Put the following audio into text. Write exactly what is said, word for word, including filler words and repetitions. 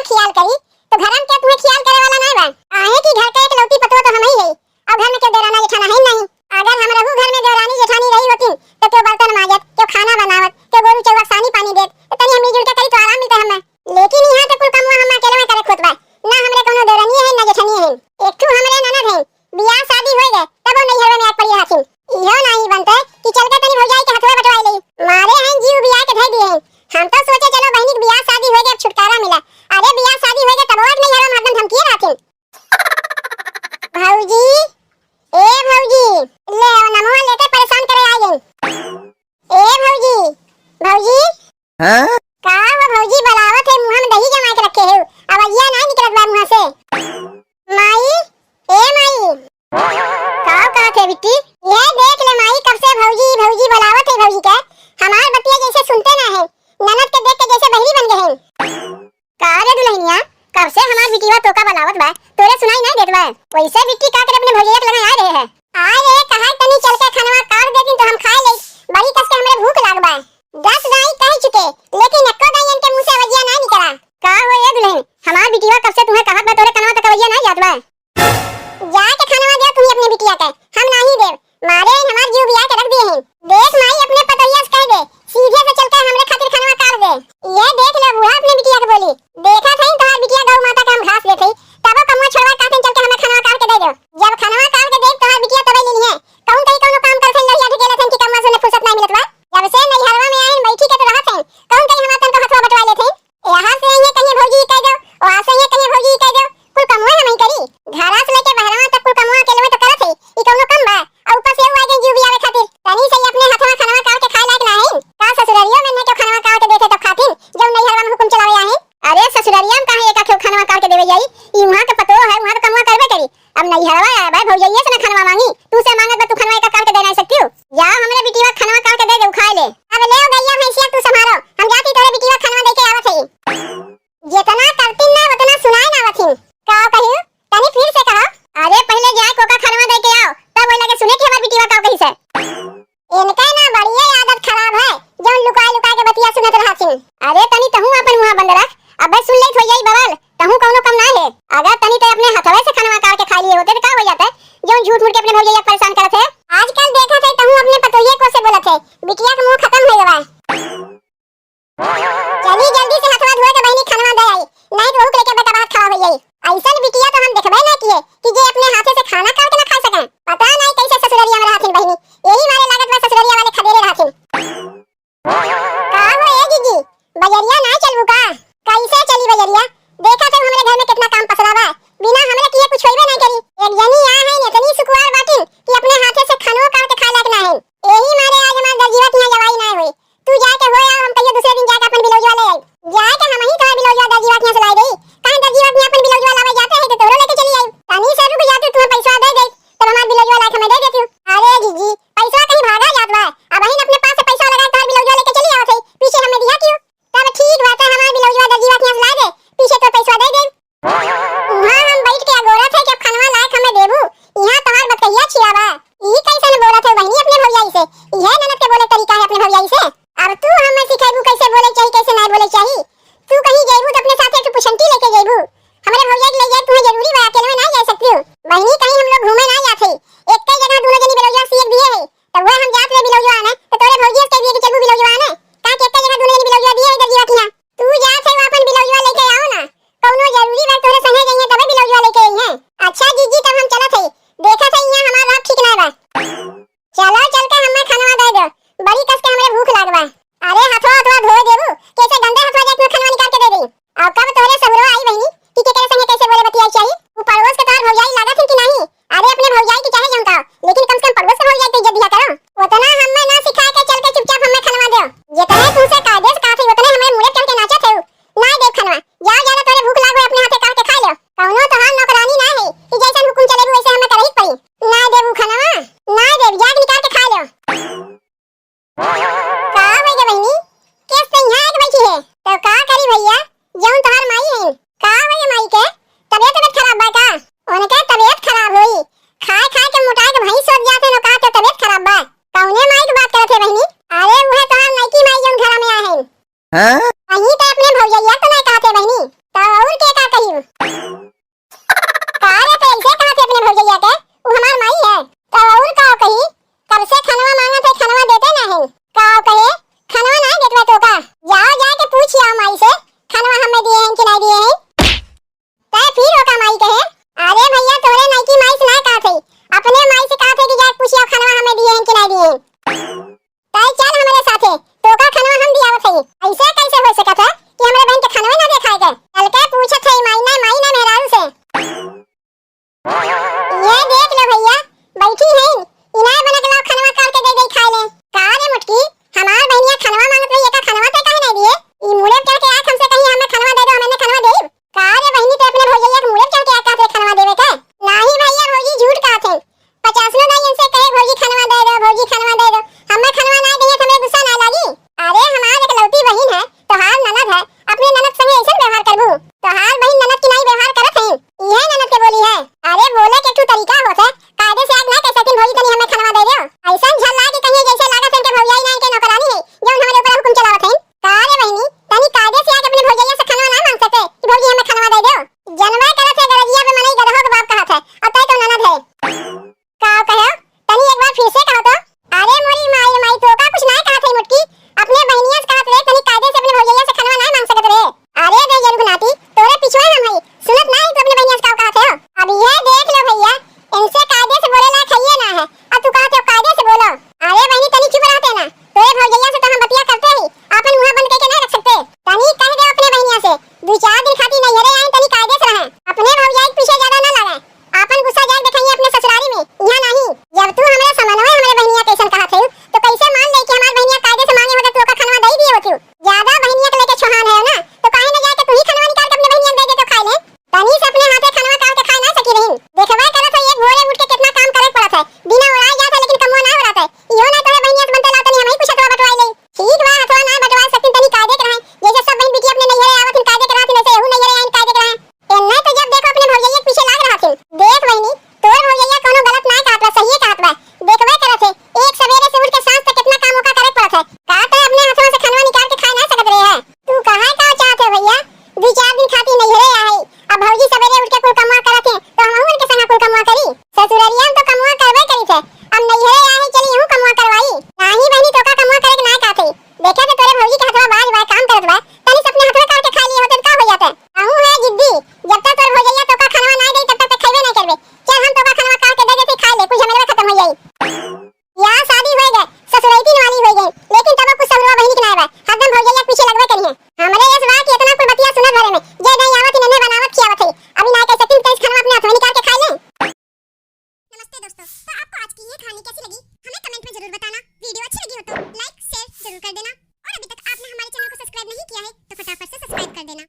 खियाल करी, तो घर में के तुहे खियाल करे वाला नाहीं बा। काहे कि घर के एकलौती पतोह तो हमहीं हई, अउर घर में केहू देवराना जेठाना हइन नाहीं। अगर हमरहू घर में देवरानी जेठानी रही होतिन, तो केहू बर्तन माजत, केहू खाना बनावत, केहू गोरू चउआ के सानी पानी देत, तो तनी हम मिलजुल के करी तो आराम मिलत हमें। लेकिन इहाँ तो कुल कमवा हम अकेले में करे के होत बा, ना हमरे कउनो देवरानी हइन, ना जेठानी हइन। एक ठू हमरे ननद हइन, बियाह शादी होइ गए, तबो नैहरवे में आके पड़ी रहथिन। इहो नाहीं बनते कि चल के तनी भौजाई के हथवा बटवाई लेई। मारे हइन जीव बियाह के धई दिए हइन। हम तो सोचे चलो बहिनी के बियाह शादी होइ गए, अब छुटकारा मिला। अरे बियाह शादी होइ गए तबो आज नैहरवा में हरदम धमकिए रहथिन। भौजी, ए भौजी, ले आओ नमवा लेके परेशान करे आ गई। ए भौजी, भौजी। हाँ? का हो भौजी, बुलावत है, मुँह में दही जमा के रखे हो, आवाजिया नाहीं निकलत बा मुँह से। माई, ए माई। का कहत है बिट्टी? ये देख ले माई, कब से भौजी, भौजी बुलावत है भौजी के, हमार बतिया जैसे सुनते ना है, ननद के देख के जैसे बहरी बन गए हैं। का रे दुल्हनिया, कब से हमार बिटिया तोका बुलावत बा, तोरे सुनाई नाहीं देत बा? वैसे बिट्टी का करे अपने भौजैया के लगे आए रहे है। आए रहे, कहा तनी चल के खनवा काढ़ देतिन तो हम खाए ले, बड़ी कस के हमरे भूख लाग बा। दस दाई कह चुके, लेकिन एको दाई इनके मुँह से अवजिया नाहीं निकला। का हो ए दुल्हन, हमार बिटिया कब से तुहे कहत बा, तोरे कनवा तक अवजिया नाहीं जात बा? जाके खनवा दे तुही अपने बिटिया के, हम नाहीं देब। मारे इन हमार जीव बिया के रख दिए हैं। देख माई, अपने पतोहिया से कह दे, सीधे से चल के हमरे खातिर खनवा काढ़ दे। ये देख ले बूढ़ा अपने बिटिया के बोली। देखा था तोहार बिटिया गौ माता के हम घास देत हई, तबो कमवा छोड़वा कहते चल के हमें खनवा काढ़ के दे दो। जब खनवा काढ़ के दे तोहार बिटिया तबे ले लिए। कौन कहीं कौनो काम करते लोहिया ढकेलत हैं कि कमवा से उन्हें फुर्सत नाहीं मिलत बा। जब से नैहरवा में आइन बैठी के तो रहत हैं, कौन कहीं हमार तन को हथवा बटवा लेत हैं। यहाँ से ये कहिए भौजी कह दो, वहाँ से ये कहिए भौजी कह दो, कुल कमवा हम ही करी। घरा से लेके बहरवा तक कुल कमवा अकेले में तो करत है, ई कौनो कम बा? और ऊपर से वो आ गई जीव बियावे खातिर। तनी से ये अपने हथवा खनवा काढ़ के खाए लायक ना है। का ससुररियो में ने के खनवा काढ़ के देते तब खातिर, जब नैहरवा में हुकुम चलावे आहे। अरे ससुररिया में कहाँ एक आखे खनवा काढ़ के देवे जाई? ई वहाँ के पतोह है, वहाँ के कमवा करबे करी। अब नैहरवा आए भाई भौजैया से ना खनवा मांगी, तू से मांगत बा तू खनवा एक काढ़ के दे नाहीं सकती हो। जा हमरे बिटिया खनवा काढ़ के दे दे, उ खाए ले। अब ले गैया भैंसिया तू संभारो, हम जाती तोरे बिटिया खनवा दे के आवत है। जितना करतिन ना, उतना सुनाए ना आवत हिन। का कहियो? तनी फिर से कहा। अरे, पहिले जाए कोका खनवा दे के आओ, तब ओइ लगे सुने कि हमार बिटिया का कही से। इनके ना बड़िए आदत खराब है, जौन लुकाए लुकाए के बतिया सुनत रहत हिन। अरे, तनी तहूँ आपन मुँह बंद रख, अबे सुन ले तो होई जाई बवाल, तहूँ कौनो कम ना है। अगर तनी ते अपने हथवे से खनवा काढ़ के खा लिए होते तो का हो जाते, जौन झूठ मूठ के अपने भौजैया के परेशान करत है। आजकल देखत है तहूँ अपने पतोहिए को से बोलत है, बिटिया के मुँह खत्म हो गवा। चली जल्दी से हथवा धोए के बहिनी खनवा दे आई, नाहीं तो ओहू के लेके बेटा बात खराब हो जाई। ऐसन बिटिया तो हम देखबे ना किए कि जे अपने हाथे से खाना काढ़ के ना खा सके। पता नाहीं कैसे ससुररिया में रहथिन बहिनी, यही मारे लागत बा ससुररिया वाले खदेरे रहथिन। का हो ए जीजी, बजरिया ना चलबू का? कैसे चली बजरिया? देखा तो हमरे घर में कितना काम पसरा बा, बिना हमरे किए कुछ होइबे ना करी। एक जनी आ है इतनी सुकुवार बाटिन कि अपने हाथे से खनवो काढ़ के खाए लायक ना है। यही मारे आज हमार दर्जिवा के यहाँ जवाई ना होई। तू जाके हो आओ, हम कहियो दूसरे दिन जाके अपन बिलौजवा ले आई। जाके हम ही तोहर बिलौजवा दर्जीवा के यहाँ से लाई देई। काहे दर्जीवा के यहाँ अपन बिलौजवा लावे जाते है तो तोहरो लेके चली आई। तनी से रुक जा तू, तुम्हें पैसा दे दे, तब हमार बिलौजवा लाके हमें दे देती हूँ। अरे जीजी, पैसा कहीं भागा जात बा? अब ही अपने पास से पैसा लगा तोहर बिलौजवा लेके चली आवत है, पीछे हमें दिया क्यों? तब ठीक बात है, हमार बिलौजवा दर्जीवा के यहाँ से ला दे, पीछे तो पैसा दे दे। उहाँ हम बैठ के अगोरत है कि अब खनवा लायक हमें देबू, यहाँ तोहार बतकहिया छिया बा। ई कैसन बोलत है बहिनी अपने भौजाई से? इहे ननद के बोले तरीका है अपने भौजाई से। अब तू हमें सिखाइबू कैसे बोले चाही, कैसे ना बोले चाही। तू कहीं जइबू तो अपने साथे एक पुछंटी लेके जइबू। हमरे भौजाई के ले जाए तुम्हें जरूरी बा, अकेले में ना जा सकती हो। बहिनी कहीं हम लोग घूमे ना जाते, एक जगह दोनों जनी बिलौजवा सीख दिए है, तो वह हम जात रहे बिलौजवा आने, तो तोरे भौजी से कह दिए कि चलबू बिलौजवा आने, कहा कि एक जगह दोनों जनी बिलौजवा दिए है दर्जीवा के यहाँ। तू जात है, वो अपन बिलौजवा लेके आओ ना। कौनो जरूरी बा तोरे संगे जइहे तबे बिलौजवा लेके अइहे। अच्छा जीजी, तब हम चलत है। देखत है यहाँ हमार रात ठीक ना बा। चलो चल के हमें खानवा दे दो। बड़ी कस के हमरे भूख लाग बा। अरे हथवा हथवा धोए देबू, कैसे गंदे हथवा जाके खानवा निकाल के दे दे। अब कब तोरे सहुरो आई बहिनी कि केकरे संगे कैसे बोले बतियाई चाहिए। उ पड़ोस के तोर भौजाई लागत है कि नहीं? अरे तोहार बहिन ननद की नाई व्यवहार करत हईन, इहे ननद के बोली है। अरे बोले के एक ठो तरीका होत है, कायदे से आग ना कह सकिन भौजी तनी हमें खनवा दे देउ। अइसन झल्ला के कहिए जैसे लागत है इनके भौजाई ना इनके नौकरानी है, जौन हमरे ऊपर हुकुम चलावत हईन। का रे बहिनी, तनी कायदे से आके अपने भौजैया से खनवा ना मांग सकते कि भौजी हमें खनवा दे देउ? जनवा करत है गरजिया पे मनई गदहो के बाप कहत है, और तय तो ननद है। का कहे? तनी एक बार फिर से कहो तो। अरे मोरी माई रे माई, तो का कुछ ना कहत है मुटकी, अपने बहिनिया से कहत रे, तनी कायदे से अपने भौजैया से खनवा ना मांग सकत रे। अरे रे ये रुगनाती, तोरे पिछुआ हम हई, सुनत ना है तू अपने बहिनिया से का कहत है? अब ये देख लो भैया, इनसे कायदे से बोले लायक है ये ना है, अब तू कहत हो कायदे से बोलो। अरे बहिनी तनी चुप रहते ना, तोरे भौजैया से तो हम बतिया करते ही, आपन मुंह बंद करके नहीं रख सकते। तनी कह दे अपने बहिनिया से, दो चार दिन खातिर नैहरे